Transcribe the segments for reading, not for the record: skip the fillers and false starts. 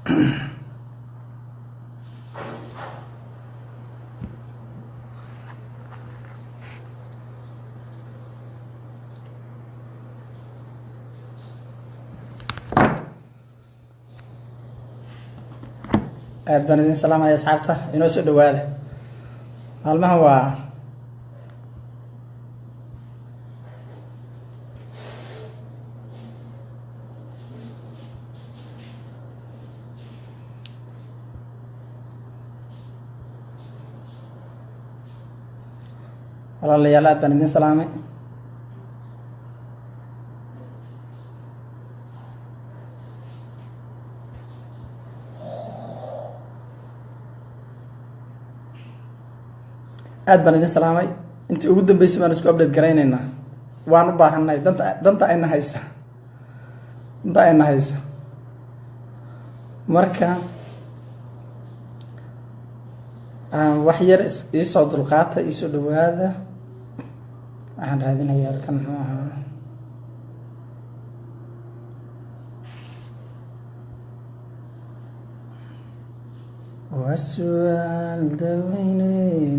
Aad baan idin salaamaya, asxaabta inoo soo dhawaada. Maalmahan waa walaalayaal, aad baan idin salaamay. Aad baan idin salaamay. Intii ugu dambeysay baan isku update garaynaynaa. Waan u baahanay danta ayna haysa, danta ayna haysa. Marka wax yar iisoo dulqaata, iisoo dhawaada. Waxaan raadinayaa halkan, muxuu ahaa? Waa su'aal daweyne,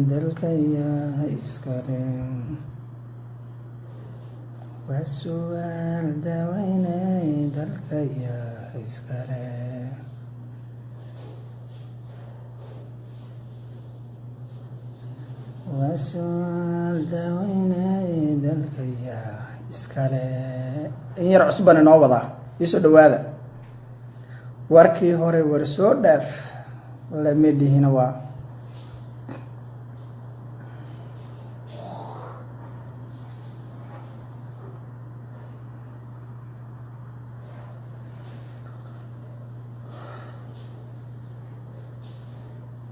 dalka yaa iskale? Waa su'aal daweyne, dalka yaa iskale? Waa su'aal daweyne, dalka yaa iskale? In yar cusub baan inoo wadaa, iisoo dhawaada. Warkii hore war soo dhaaf lama dhihina.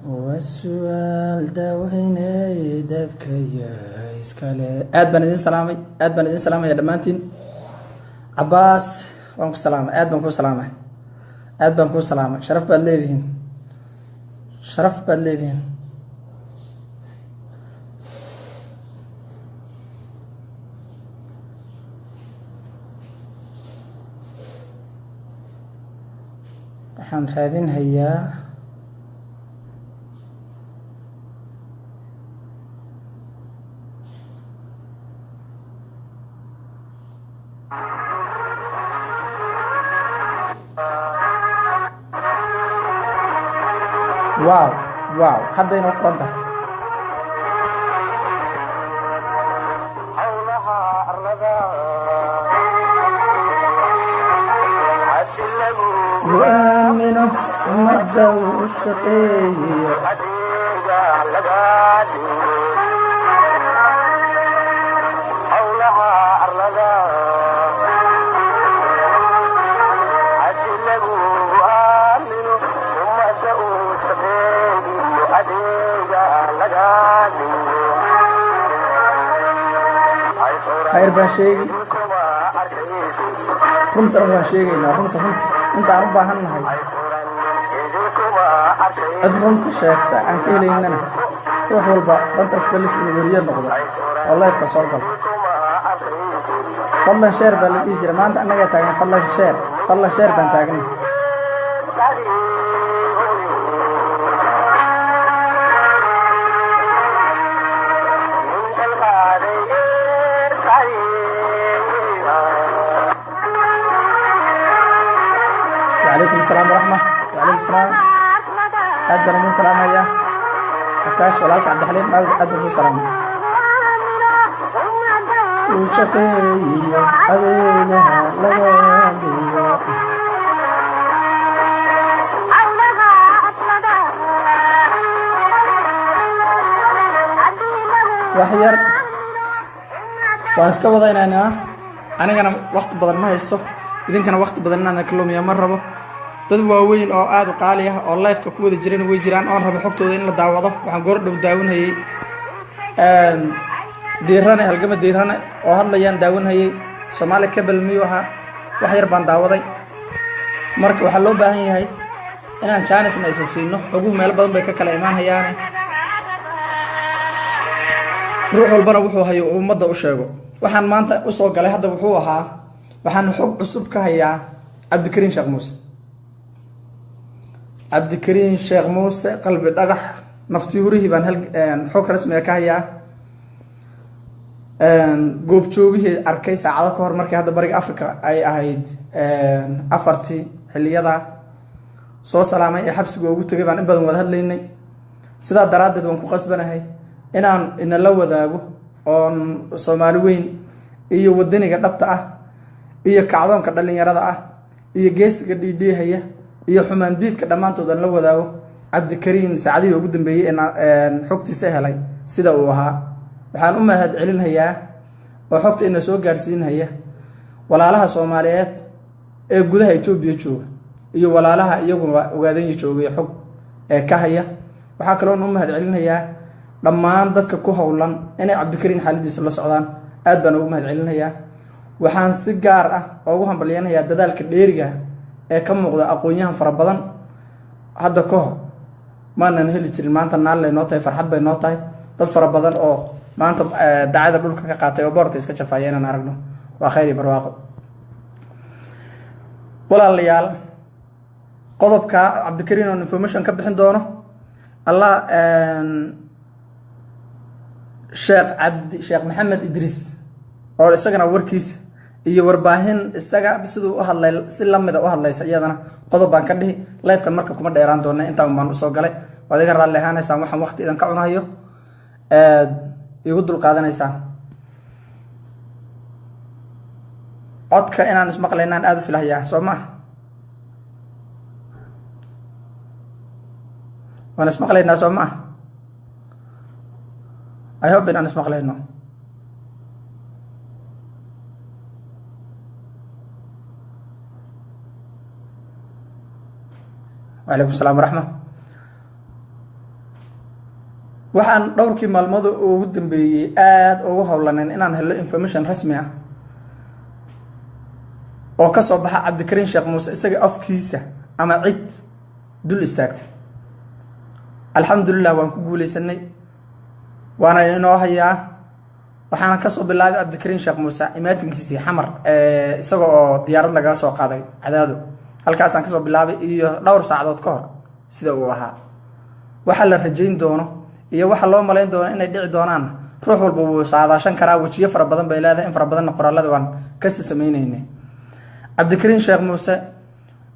Waa su'aal daaweyne, dadka yaa iskale? Aad baan idin salaamay, aad baan idin salaamaya dhammaantiin. Cabaas, waan ku salaamay, aad baan kuu salaamay, aad baan kuu salaamay. Sharaf baad leedihiin, sharaf baad leedihiin. Waxaan raadinhayaa wow wow, haddayna furan tahay. Howlaha arlada hadi lagu Aamino ummadda uu shaqeeyo, adeega laga dhigo. Howlaha arlada hadi lagu aamino ummadda uu shaqeeyo, adeega laga dhigo. Khayr baan sheegi. Kuma arkaysid. Runtana waan sheegaynaa, runta, runta intaan u baahan nahay. Idinkuma arkaysid. Cid runta sheegta aan ka helaynana, ruux walba danta ku kalif inuu weriye noqdo oo live-ka soo galo. Fadlan share baa la dhihi jira, maanta annagaa taagan. Fadlan share, fadlan share baan taaganay. Wacalaykum asalaam waraxma, wacalaykum salaam. Aad baan idin salaamayaa. Akaash, walaalka Cabdixaliim, aad aad baan kuu salaamay. Uu shaqeeyo, adeegaha laga dhigo. Wax yar waan iska wadaynaynaa. Anigana wakti badan ma haysto, idinkana wakti badan inaadan ka lumiya ma rabo. Dad waaweyn oo aada u qaali ah oo live-ka ku wada jirana way jiraan, oon rabo xogtooda in la daawado. Waxaan goor dhow daawanhayey Diirane, halgama Diirane oo hadlayaan daawanhayey. Soomaali Cable miyuu ahaa? Wax yar baan daawaday. Marka waxaa loo baahan yahay inaan jaanisna isa siino. Xoguhu meelo badan bay ka kala imaan hayaane, ruux walbana wuxuu hayo uu ummadda u sheego. Waxaan maanta usoo galay hadda wuxuu ahaa, waxaan xog cusub ka hayaa Cabdikariim Sheekh Muuse. Cabdikariin Sheekh Muuse Qalbi Dhagax naftii hurihii baan hal xog rasmiga ka hayaa. Goobjoogihii arkay saacado ka hor, markii hadda Bariga Africa ay ahayd 4tii xilliyada, soo salaamay ee xabsiga ugu tegay baan in badan wada hadlaynay. Sidaa daraaddeed waan ku qasbanahay inaan inala wadaago oon Soomaali weyn iyo wadaniga dhabta ah iyo kacdoonka dhallinyarada ah iyo geesiga dhiidhiihaya iyo xumaandiidka dhammaantood aan la wadaago Cabdikariin saacadihii ugu dambeeyey ee xogtiisa helay sida uu ahaa. Waxaan u mahad celinhayaa oo xogta ina soo gaadhsiinhaya walaalaha Soomaaliyeed ee gudaha Etoobiya jooga iyo walaalaha iyaguna Ogaadanya joogay xog ee ka haya. Waxaa kaloon u mahad celinhayaa dhammaan dadka ku howlan inay Cabdikariin xaaladiisa la socdaan. Aad baan ugu mahad celinhayaa. Waxaan si gaar ah ugu hambalyanhayaa dadaalka dheeriga ee ka muuqda aqoon-yahan fara badan. Hadda ka hor maanan heli jirin, maanta naallay noo tahay, farxad bay noo tahay dad fara badan oo maanta dacada dhulka ka qaatay oo boorka iska jafaya inaan aragno. Waa khayr iyo barwaaqo. Walaalayaal, qodobka Cabdikariin oon information ka bixin doono, Allah, Sheekh Cabdi Sheekh Maxamed Idriis oo isagana warkiisa iyo warbaahin isaga siduu u hadlay si lamida u hadlaysa, iyadana qodob baan ka dhihi. Livekan marka kuma dheeraan doona, intaan baan usoo galay. Waad iga raalli ahaanaysaan waxaan waqti idin ka cunahayo, aad igu dul qaadanaysaan. Codka inaan ismaqlaynaan aada u filahayaa, soo ma ah? Waan ismaqlaynaa, soo ma ah? I hope inaan ismaqlayno. Wacalaykum salaam waraxma. Waxaan dhowrkii maalmood ugu dambeeyey aada ugu howlaneyn inaan helo information rasmi ah oo ka soo baxa Cabdikariin Sheekh Muuse isaga afkiisa ama cid dul istaagtay. Alxamdulilah, waan ku guuleysanay, waana inoo hayaa. Waxaana kasoo bilaabay Cabdikariin Sheekh Muuse imaatinkiisii Xamar, isaga oo diyaarad lagaga soo qaaday Cadaado. Halkaasaan kasoo bilaabay iyo dhowr saacadood ka hor sida uu ahaa, waxa la rajayn doono iyo waxa loo malayn doono inay dhici doonaan. Ruux walba wuu saadaashan karaa, wejiyo fara badan bay leedahay, in fara badanna qoraalada waan kasii sameyneynay. Cabdikariin Sheekh Muuse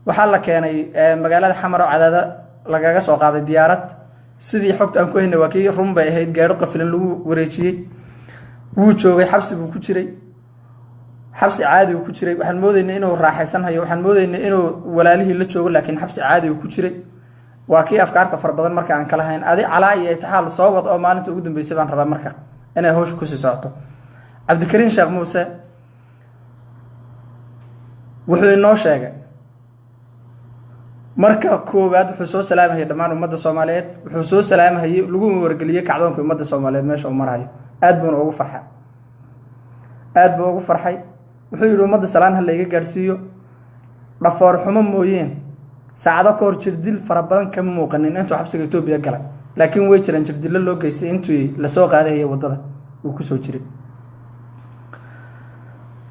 waxaa la keenay magaalada Xamar oo Cadaado lagaga soo qaaday diyaarad. Sidii xogta aan ku haynay waa kii run bay ahayd, gaadho qafilan lagu wareejiyey. Wuu joogay, xabsi buu ku jiray, xabsi caadi uu ku jiray. Waxaan moodeynay inuu raaxaysanhayo, waxaan moodeynay inuu walaalihii la joogo, laakiin xabsi caadi uu ku jiray. Waa kii afkaarta fara badan marka aan kala hayn adi calaa iyo itixaal soo wad oo maalinta ugu dambeysay baan rabaa marka inay hawsha kusii socoto. Cabdikariin Sheekh Muuse wuxuu inoo sheegay marka koowaad, wuxuu soo salaamahayay dhammaan ummadda Soomaaliyeed. Wuxuu soo salaamahayey, lagu wargeliyey kacdoonka ummadda Soomaaliyeed meesha uu marahayo. Aad buuna ugu farxay, aad buu ugu farxay. Wuxuu yidhi ummadda salaan ha layga gaadhsiiyo. Dhafoor xumo mooyeen saacado ka hor jirdil fara badan kama muuqanin intuu xabsiga Etoobiya galay, laakiin way jiraan jirdillo loo geystay intii lasoo qaadahayay waddada uu kusoo jiray,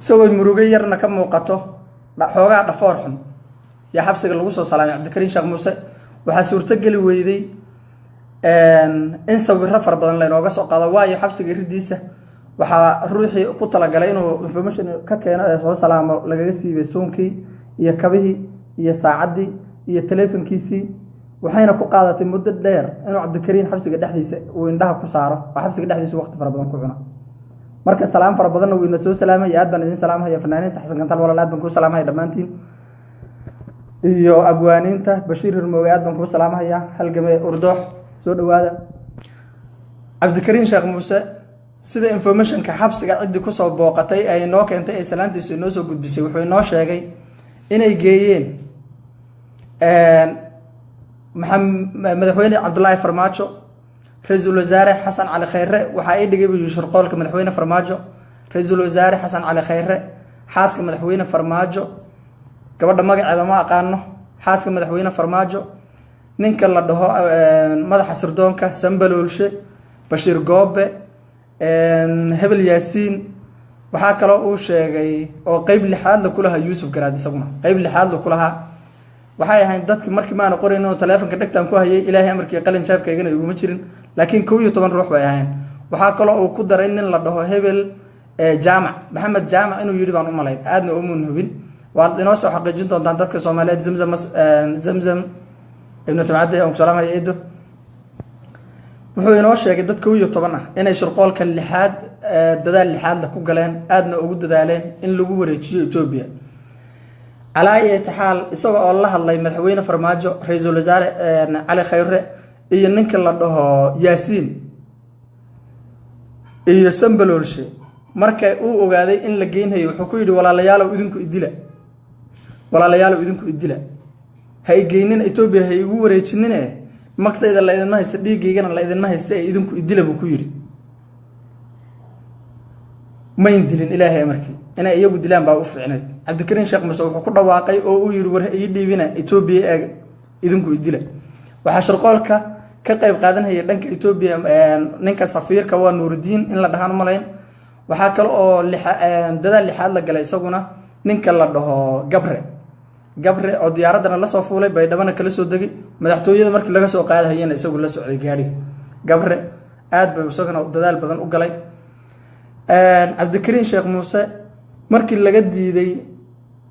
isagoo murugo yarna ka muuqato, xoogaa dhafoor xun yaa xabsiga lagu soo salaamay Cabdikariin Sheekh Muuse. Waxaa suurtogeli weyday in sawiro fara badan laynooga soo qaado, waayo xabsiga riddiisa waxaa ruuxii ku talagalay inuu information ka keeno ee soo salaamo lagaga siibay suunkii iyo kabihii iyo saacaddii iyo teleefonkiisii. Waxayna ku qaadatay muddo dheer inuu Cabdikariin xabsiga dhexdiisa uu indhaha ku saaro, oo xabsiga dhexdiisa waqti fara badan ku cuna. Marka salaam fara badanna wuu ina soo salaamaya. Aad baan idin salaamhaya fanaaniinta. Xasan Gantal, walaal, aad baan kuu salaamhaya dhammaantiin iyo abwaaniinta. Bashiir Hirmooge, aad baan kuu salaamhaya. Halgame Urdoox, soo dhawaada. Cabdikariin Sheekh Muuse sida informationka xabsiga ciddii kusoo booqatay ay inoo keentay ee salaantiisa inoo soo gudbisay, wuxuu inoo sheegay inay geeyeen madaxweyne Cabdulaahi Farmaajo, ra-iisul wasaare Xasan Cali Khayre. Waxaa ii dhigay buu yihi shirqoolka madaxweyne Farmaajo, ra-iisul wasaare Xasan Cali Khayre, xaaska madaxweyne Farmaajo, gabadha magaceeda ma aqaano, xaaska madaxweyne Farmaajo, ninka la dhaho madaxa sirdoonka Sambaloolshe, Bashiir Goobe, hebel Yaasiin. Waxaa kaloo uu sheegay oo qeyb lixaad la kulahaa Yuusuf Garaad, isaguna qeyb lixaad la kulahaa. Waxay ahayn dadki markii maana qorayn oo taleefonka dhegtaan ku hayay. Ilaahay amarkii, qalin jaabkaygana iguma jirin, laakiin 11 ruux bay ahayn. Waxaa kaloo uu ku daray nin la dhaho hebel Jaamac, Maxamed Jaamac inuu yidhi baan u malayn, aadna umun hubin. Waad inoo soo xaqiijin doontaan dadka Soomaaliyeed. Zamzam, Zamzam Ibnu Timcadde, aan ku salaamaya eedo. Wuxuu inoo sheegay dad 11 ah inay shirqoolka lixaad, dadaal lixaadla ku galeen, aadna ugu dadaaleen in lagu wareejiyo Etoobiya. Calaa ayati xaal, isaga oo la hadlay madaxweyne Farmaajo, ra-iisul wasaare Cali Khayre iyo ninka la dhaho Yaasiin iyo Sambaloolshe, marka uu ogaaday in la geynhayo, wuxuu ku yidhi: "Walaalayaalow, idinku idila, walaalayaalow, idinku idila, ha igeynin Etoobiya, ha igu wareejinine. Magtayda la idinma haysta, dhiigaygana la idinma haysta, ee idinku idila," buu ku yidhi. Mayn dilin, Ilaahay amarkii, inay iyagu dilaan baa u fiicnayd. Cabdikariin Sheekh Muuse wuxuu ku dhawaaqay oo uu yidhi: "War ii dhiibina Etoobiya ee idinku idila." Waxaa shirqoolka ka qayb qaadanaya dhanka Etoobiya ninka safiirka waa Nuurudiin in la dhahaan umalayn. Waxaa kale oo dadaal lixaad la galay isaguna ninka la dhaho Gabre, Gabre oo diyaaraddana lasoo fuulay, Baydhabana kala soo degay, madaxtooyada markii laga soo qaadahayana isagu la socday gaadhiga. Gabre aad bay isaguna dadaal badan u galay. Cabdikariin Sheekh Muuse markii laga diiday,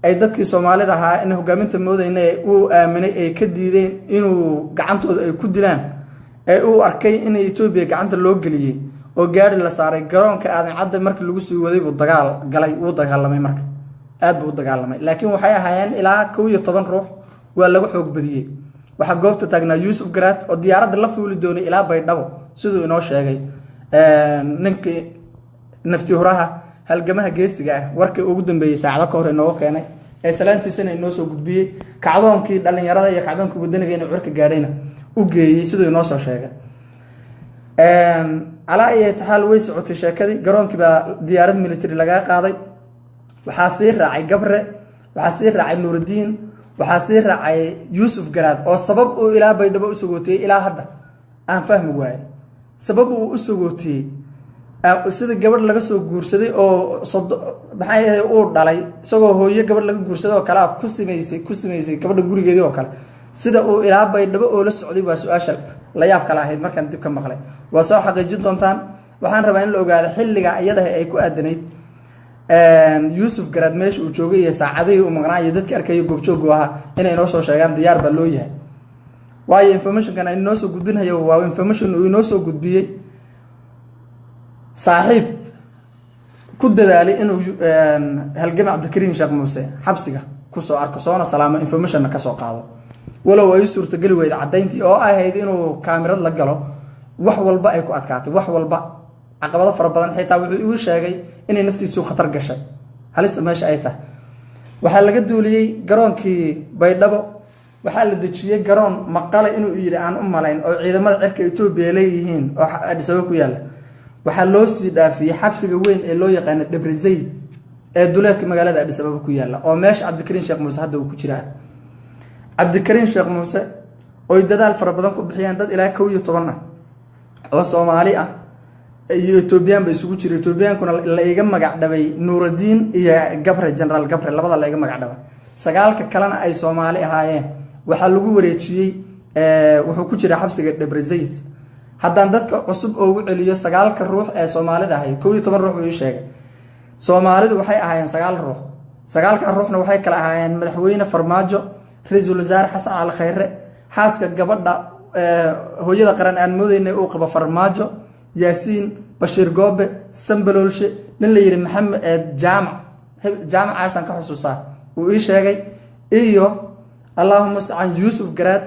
ay dadkii Soomaalida ahaa in hogaaminta moodayna uu aaminay ay ka diideen inuu gacantooda ay ku dilaan, ee uu arkay in Etoobiya gacanta loo geliyey oo gaari la saaray, garoonka Aadan Cadde markii lagu sii waday buu dagaal galay. Wuu dagaalamay, marka aad buu u dagaalamay, laakiin waxay ahaayeen ilaa 11 ruux, waa laga xoog badiyey. Waxaa goobta taagnaa Yuusuf Garaad oo diyaaradda la fuuli doonay ilaa Baydhabo, siduu inoo sheegay ninkii nafti huraha, halgamaha geesiga ah, warkii ugu dambeeyey saacado ka hor inooga keenay, ee salaantiisana inoo soo gudbiyey, kacdoonkii dhallinyarada iyo kacdoonkii wadaniga inuu curka gaadhayna u geeyey, siduu inoo soo sheegay. Calaa ayati xaal, way socotay sheekadii. Garoonkii baa diyaarad military lagaa qaaday. Waxaa sii raacay Gabre, waxaa sii raacay Nuurudiin, waxaa sii raacay Yuusuf Garaad, oo sabab uu ilaa Baydhabo u sagootiyey ilaa hadda aan fahmi waaye. Sabab uu u sagootiyey, sida gabadh laga soo guursaday oo sodo maxay ahay uu dhalay, isagoo hooyo gabadh laga guursaday oo kale a ku simaysay gabadha gurigeedii oo kale, sida uu ilaa Baydhabo oo la socday, waa su-aasha la yaab kala ahayd markaan dib ka maqlay. Waa soo xaqiijin doontaan. Waxaan rabaa in la ogaado xilliga iyadaha ay ku aadanayd Yuusuf Garaad meesha uu joogay iyo saacadihii uu maqnaa, iyo dadka arkaya goobjoogu ahaa inay inoo soo sheegaan diyaar baa loo yahay, waayo informationkan inoo soo gudbinhayo waa information uu inoo soo gudbiyey saaxiib ku dadaalay inuu halgama Cabdikariin Sheekh Muuse xabsiga kusoo arko, soona salaamo, informationna kasoo qaado, walow ay u suurtageli weyda caddayntii oo ahayd inuu kaamirad la galo. Wax walba ay ku adkaatay, wax walba caqabado fara badan, xitaa wuxuu igu sheegay inay naftiisu khatar gashay, halista meesha ay tahay. Waxaa laga duuliyey garoonkii Baydhabo, waxaa la dejiyey garoon Maqale inuu yidhi aan u malayn, oo ciidamada cirka Etoobiya leeyihiin oo Addis Ababa ku yaalla. Waxaa loo sii dhaafiyey xabsiga weyn ee loo yaqaano Debre Zayd ee duleedka magaalada Addis Ababa ku yaalla, oo meesha Cabdikariin Sheekh Muuse hadda uu ku jiraa. Cabdikariin Sheekh Muuse oy dadaal fara badan ku bixiyeen dad ilaa 11 ah oo Soomaali ah iyo Etoobiyaan ba isugu jira, Etoobiyaankuna la iga magac dhabay Nuuraddiin iyo Gabre, Generaal Gabre, labada la iga magac dhabay, sagaalka kalena ay Soomaali ahaayeen, waxaa lagu wareejiyey, wuxuu ku jiraa xabsiga Debre Zayd. Haddaan dadka cusub oogu celiyo, sagaalka ruux ee Soomaalida ahayd, 11 ruux buu ii sheegay, Soomaalidu waxay ahaayeen sagaal ruux. Sagaalka ruuxna waxay kala ahaayeen madaxweyne Farmaajo, ra-iisul wasaare Xasan Cali Khayre, xaaska gabadha hooyada qaran aan moodeynay uu qabo Farmaajo, Yaasiin, Bashiir Goobe, Sambaloolshe, nin la yidhi Maxamed Jaamac, Jaamacaasaan ka xusuusaa uu ii sheegay, iyo Allahuma mustacaan Yuusuf Garaad.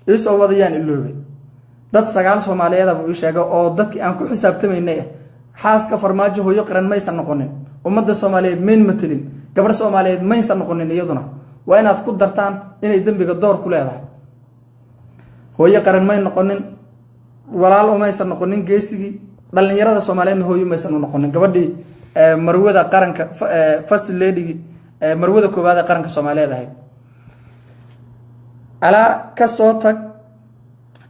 Iisoo wadayaan iloobay. Dad sagaal Soomaaliyeeda buu ii sheegay oo dadkii aan ku xisaabtamaynay ah. Xaaska Farmaajo hooyo qaran maysan noqonin, ummadda Soomaaliyeed mayn matelin, gabadh Soomaaliyeed maysan noqonin. Iyaduna waa inaad ku dartaan inay dembiga door ku leedahay. Hooyo qaran may noqonin, walaal umaysan noqonin geesigii dhallinyarada Soomaaliyeedna, hooyo maysan u noqonin gabadhii marwada qaranka, first ladygii, marwada koowaad ee qaranka Soomaaliyeed ahayd. Alaa ka soo tag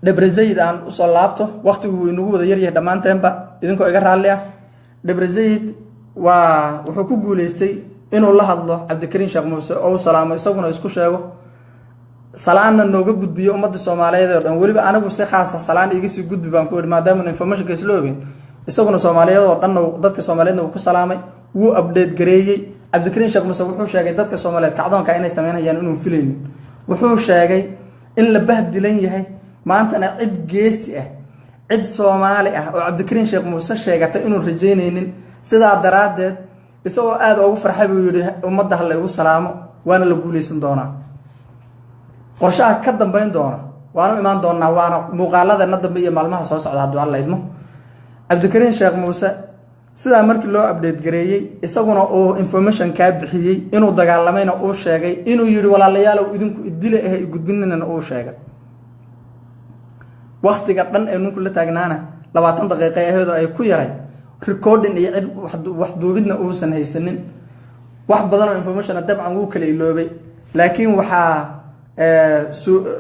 Dhebre Zayd, aan usoo laabto, waktigu wuu inagu wada yaryahay dhammaanteenba, idinkoo iga raalli ah. Dhebre Zayd waa wuxuu ku guuleystay inuu la hadlo Cabdikariin Sheekh Muuse oo u salaamo, isaguna isku sheego. Salaanna nooga gudbiyo ummadda Soomaaliyeed oo dhan. Weliba anigu si khaasa salaan iga sii gudbi baan ku idhi, maadaama informationka isla ogeyn. Isaguna Soomaaliyeed oo dhanna, dadka Soomaaliyeedna wuu ku salaamay, wuu update gareeyey. Cabdikariin Sheekh Muuse wuxuu sheegay dadka Soomaaliyeed kacdoonka inay sameynayaan inuu filaynin. Wuxuu sheegay in la bahdilan yahay, maantana cid geesi ah, cid Soomaali ah oo Cabdikariin Sheekh Muuse sheegatay inuu rajaynaynin. Sidaa daraaddeed, isagoo aada ugu farxay buu yihi, "Ummadda ha la igu salaamo, waana la guuleysan doonaa." Qorshaha ka dambeyn doona waanu imaan doonaa, waana muuqaaladana dambe iyo maalmaha soo socda, hadduu Alla idmo. Cabdikariin Sheekh Muuse sidaa markii loo update gareeyey, isaguna uu information kaa bixiyey, inuu dagaalamayna uu sheegay, inuu yihi, "Walaalayaalow, idinku idile ah, igudbinina," uu sheegay. Waktiga dhan ee ninku la taagnaana 20 daqiiqa aheedoo ay ku yaray, recording iyo cid wax duubidna uusan haysanin. Wax badan oo informationa dabcan wuu kala iloobay, laakiin waxaa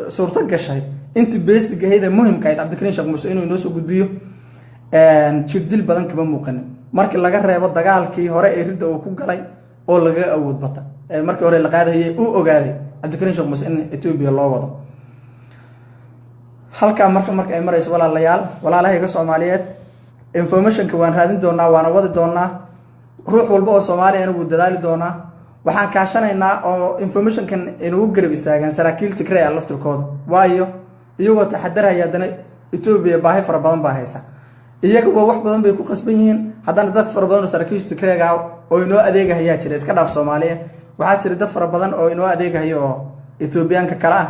suurto gashay intii basic ahayd ee muhimka ahayd Cabdikariin Sheekh Muuse inuu inoo soo gudbiyo. Jirdil badan kama muuqanin, markii laga reebo dagaalkii hore ee ridda uu ku galay oo lagaga awood bata. Markii hore la qaadahayay, uu ogaaday Cabdikariin Sheekh Muuse in Etoobiya loo wado. Halkaa marka ay marayso, walaalayaal, walaalahayga Soomaaliyeed, informationka waan raadin doonaa, waana wadi doonaa. Ruux walba oo Soomaaliyana wuu dadaali doonaa. Waxaan kaashanaynaa oo informationkan inugu garab istaagaan saraakiil Tigray ah laftirkooda, waayo iyagoo taxadarhaya haddana Etoobiya baahi fara badan baa haysa, iyaguba wax badan bay ku qasban yihiin. Haddana dad fara badan oo saraakiisha Tigreega oo inoo adeegahayaa jira. Iska dhaaf Soomaaliya, waxaa jira dad fara badan oo inoo adeegahaya oo Etoobiyaanka kale ah.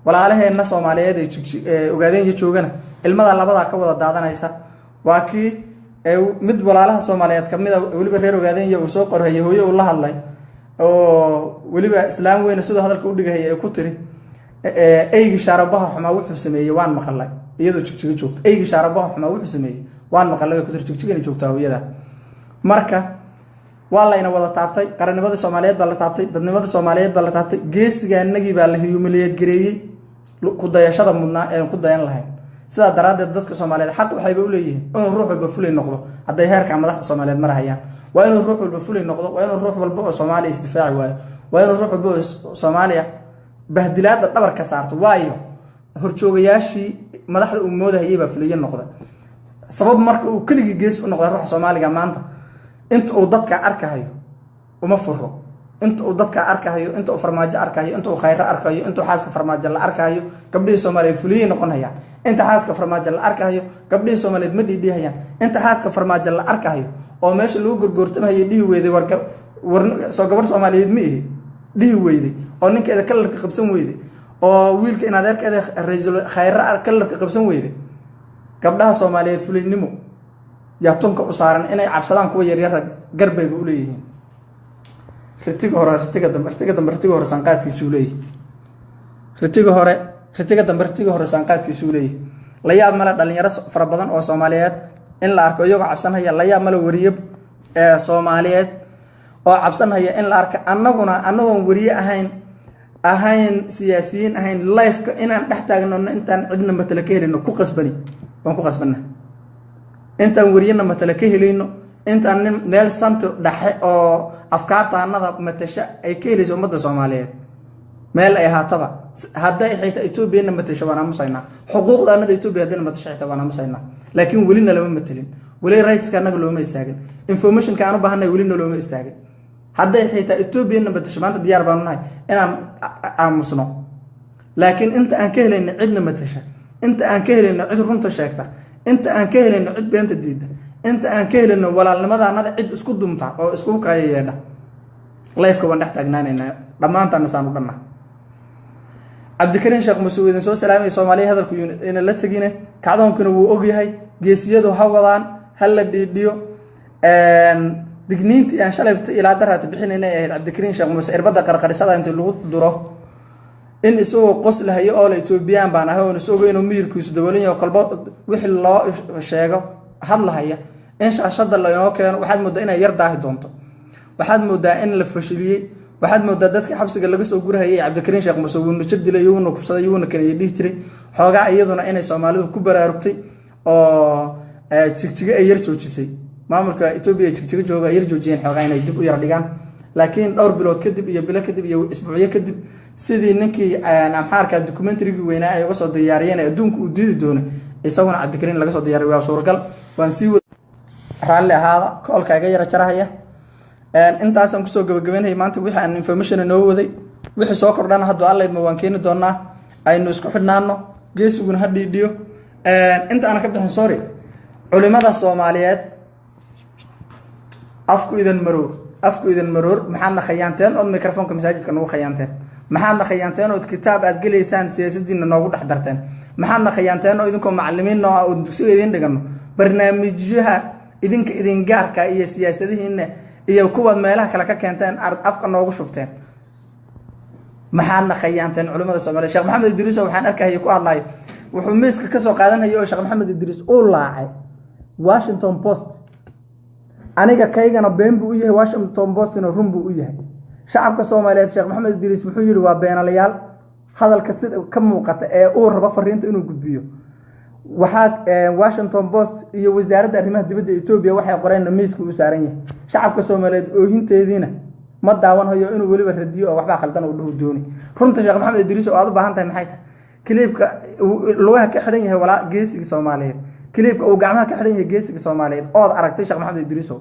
Walaalaheenna Soomaaliyeed ee Ogaadeenyo joogana ilmada labadaa ka wada daadanaysa. Waa kii mid walaalaha Soomaaliyeed kamid a, weliba reer Ogaadenya, uu soo qorhayay hooyo uu la hadlay oo weliba islaam weyne sidoo hadalka udhigahaya ay ku tiri, "Eygi shaarabaha xumaa wuxuu sameeyey waan maqalay," iyadoo Jigjigo joogto. "Eygi shaarabaha xumaa wuxuu sameeyey waan maqalay," bay ku tiri. Jigjigana joogtaa hooyada. Marka waa layna wada taabtay. Qarannimada Soomaaliyeed baa la taabtay, dadnimada Soomaaliyeed baa la taabtay, geesigaanagii baa la humiliate gareeyey, ku dayashada mudnaa een ku dayan lahayn. Sidaa daraaddeed, dadka Soomaaliyeed xaq waxayba uleeyihiin inuu ruux walba fulay noqdo. Hadday heerka madaxda Soomaaliyeed marahayaan, waa inuu ruux walba fulay noqdo, waa inuu ruux walba oo Soomaaliya isdifaaci waayo, waa inuu ruux walba oo Soomaaliya bahdilaada dhabar ka saarto. Waayo, horjoogayaashii madaxda uu moodahayay baa fuliye noqda. Sabab marka uu keligii geesi u noqda ruuxa Soomaaliga maanta, inta uu dadka arkahayo uma furo, inta uu dadka arkahayo, inta uu Farmaajo arkahayo, inta uu Khayro arkayo, intuu xaaska Farmaajo la arkahayo, gabdhihii Soomaaliyeed fuliyey noqon hayaan. Inta xaaska Farmaajo la arkahayo, gabdhihii Soomaaliyeed ma dhiidhihayaan. Inta xaaska Farmaajo la arkahayo oo meesha lagu gorgoortamahayo dhihi weyday, "War war, soo gabadh Soomaaliyeed ma ihi," dhihi weyday, oo ninkeeda kalarka qabsan weyday, oo wiilka in adeerkeeda ra-iisul Khayre kalarka qabsan weyday, gabdhaha Soomaaliyeed fulaynimo yaa tunka u saaran. Inay cabsadaan kuwa yaryara garbayba uleeyihiin. Ritiga hore, ritiga dambe, ritiga dambe, ritiga hore saanqaadkiisuu leeyahy. Ritiga hore, ritiga dambe, ritiga hore saanqaadkiisuu leeyahy. La yaab male dhalinyaro fara badan oo Soomaaliyeed in la arko iyagoo cabsanhaya. La yaab male weriye Soomaaliyeed oo cabsanhaya in la arko. Annaguna annagoon weriye ahayn, siyaasiyiin ahayn, lifeka inaan dhex taagnano intaan cidna matala ka helayno ku qasbani, waan ku qasbana. Intaan weriyena matala ka helayno, intaan nin meel santi dhexe oo afkaartaanada matasha ay ka helayso ummadda Soomaaliyeed, meel ay ahaataba, hadday xitaa Etoobiyana matasho, waan aamusaynaa. Xuquuqda anada Etoobiya haddayna matasho xitaa, waan aamusaynaa. Laakiin welina lama matelin, weli rightska annaga looma istaagin, informationka aan u baahanay welina looma istaagin. Hadday xitaa Etoobiyana matasho maanta, diyaar baanu nahay inaan aamusno. Laakiin inta aan ka helayna cidna matasha, inta aan ka helayno cid runta sheegta, inta aan ka helayno cid beenta diida, inta aan ka helayno walaalnimada anada cid isku dumta oo isku kaya yeedha, lifeka waan dhex taagnaanaynaa dhammaantaana saan u dhanna. Cabdikariin Sheekh Muuse uu idin soo salaamay. Soomaaliya hadalku ina la tegine, kacdoonkuna wuu ogyahay. Geesiyadu ha wadaan, ha la dhiidhiyo. Digniintii aan shalay ilaa daraata bixinayna ay ahayd Cabdikariin Sheekh Muuse irbadda qarqarisada intii lagu duro in isagoo qoslahayo oo la Etoobiyaan baan ahay, oon isagoo inuu miyirkiisu dabolan yaho, kolba wixii loo sheego hadlahaya, in shaashada lainoo keeno. Waxaad moodaa inay yar daahi doonto, waxaad moodaa in la fashiliyey, waxaad moodaa dadka xabsiga laga soo gurahayay Cabdikariin Sheekh Muuse wuuna jir dilay, wuuna kufsaday, wuuna kaneeyey dhihi jiray. Xoogaa iyaduna inay Soomaalidu ku baraarugtay oo Jigjigo ay yar joojisay, maamulka Etoobiya Jigjigo jooga ay yar joojiyeen xoogaa inay dib u yar dhigaan. Laakiin dhowr bilood kadib iyo bilo kadib iyo isbuucyo kadib, sidii ninkii Amxaarka documentarygii weynaa ay uga soo diyaariyeen ee adduunka uu diidi doono, isaguna Cabdikariin laga soo diyaariyo waa suuragal. Waan sii raalli ahaada, koolka iga yara jarahaya. Intaasaan kusoo gabagabeynaya maanta wixii aan information noo waday. Wixii soo kordhana hadduu Alla idmo waan keeni doonaa. Aynu isku xidhnaano, geesiguna ha dhiidhiyo. Inta aanan ka bixin, sorry, culimada Soomaaliyeed, afku idan maroor, afku idan maroor. Maxaadna khayaanteen ood microfonka masaajidka nagu khayaanteen? Maxaadna khayaanteen ood kitaab aad gelaysaan siyaasadiina noogu dhex darteen? Maxaadna khayaanteen oo idinkoo macalimiin noo ah oo dugsiga idin dhigano barnaamijyaha idinka idin gaarka iyo siyaasadihiina iyo kuwaad meelaha kale ka keenteen afka noogu shubteen? Maxaadna khayaanteen, culimada Soomaliya? Sheekh Maxamed Idriis oo waxaan arkahaya ku hadlayo, wuxuu miiska kasoo qaadanaya oo Sheekh Maxamed Idriis uu laacay Washington Post. Aniga kaygana been buu u yahay, Washington Postina run buu u yahay. Shacabka Soomaaliyeed, Sheekh Maxamed Idriis wuxuu yihi waa beenalayaal. Hadalka sida ka muuqata ee uu rabo fariinta inuu gudbiyo, waxaa Washington Post iyo Wasaaradda Arrimaha Dibadda Etoobiya waxay qoreenna miisku u saaran yahay. Shacabka Soomaaliyeed oohinteediina ma daawanhayo inuu weliba radiyo oo waxbaa khaldan uu dhahu dooni. Runta, Sheekh Maxamed Idriis, oo aad u baahan tahay maxay tahay? Clipka lugaha ka xidhan yahay walaa geesiga Soomaaliyeed, clipka uu gacmaha ka xidhan yahay geesiga Soomaaliyeed ood aragtay, Sheekh Maxamed Idriisow,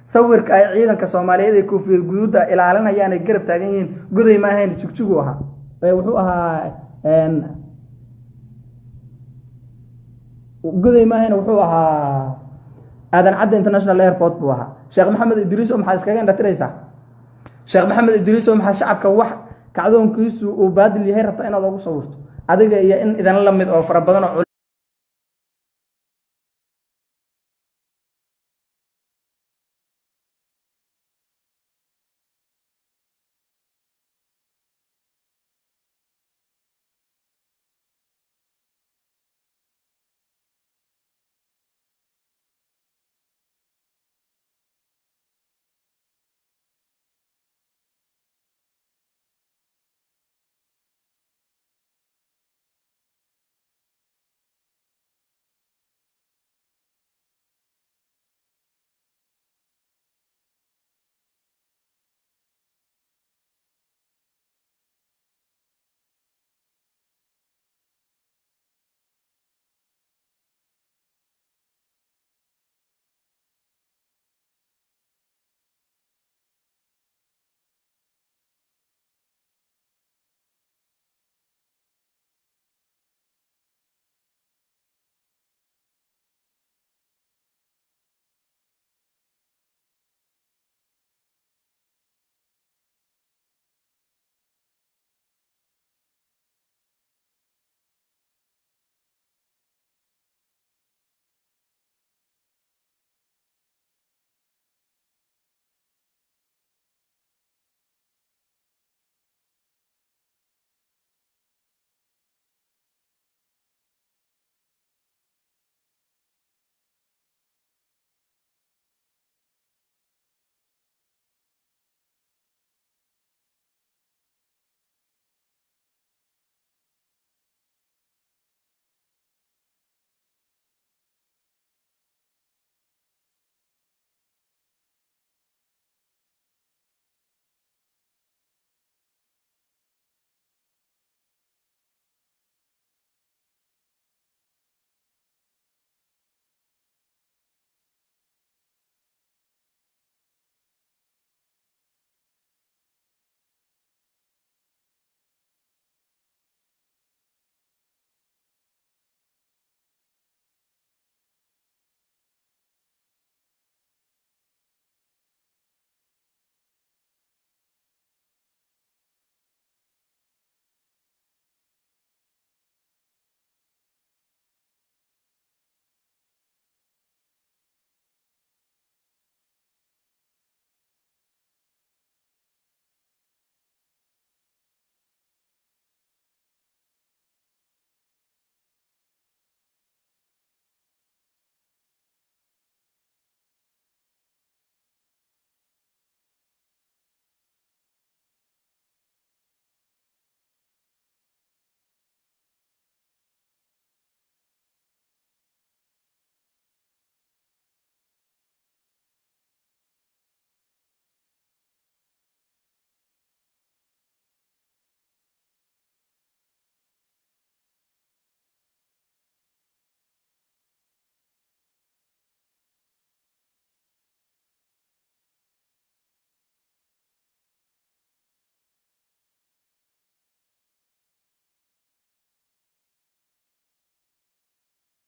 sawirka ay ciidanka Soomaaliyeed ee koofiyad guduudda ilaalinayaan ay garab taagan yihiin, Goday ma ahayn, Jigjigu ahaa, wuxuu ahaa, Goday ma ahayn, wuxuu ahaa Aadan Cadde International Airport buu ahaa. Sheekh Maxamed Idriiso, maxaa iskaga indhatiraysaa? Sheekh Maxamed Idriiso, maxaa shacabka wax kacdoonkiisu uu baadil yahay rabta inaad ugu sawirto, adiga iyo in idinla lamid oo fara badan oo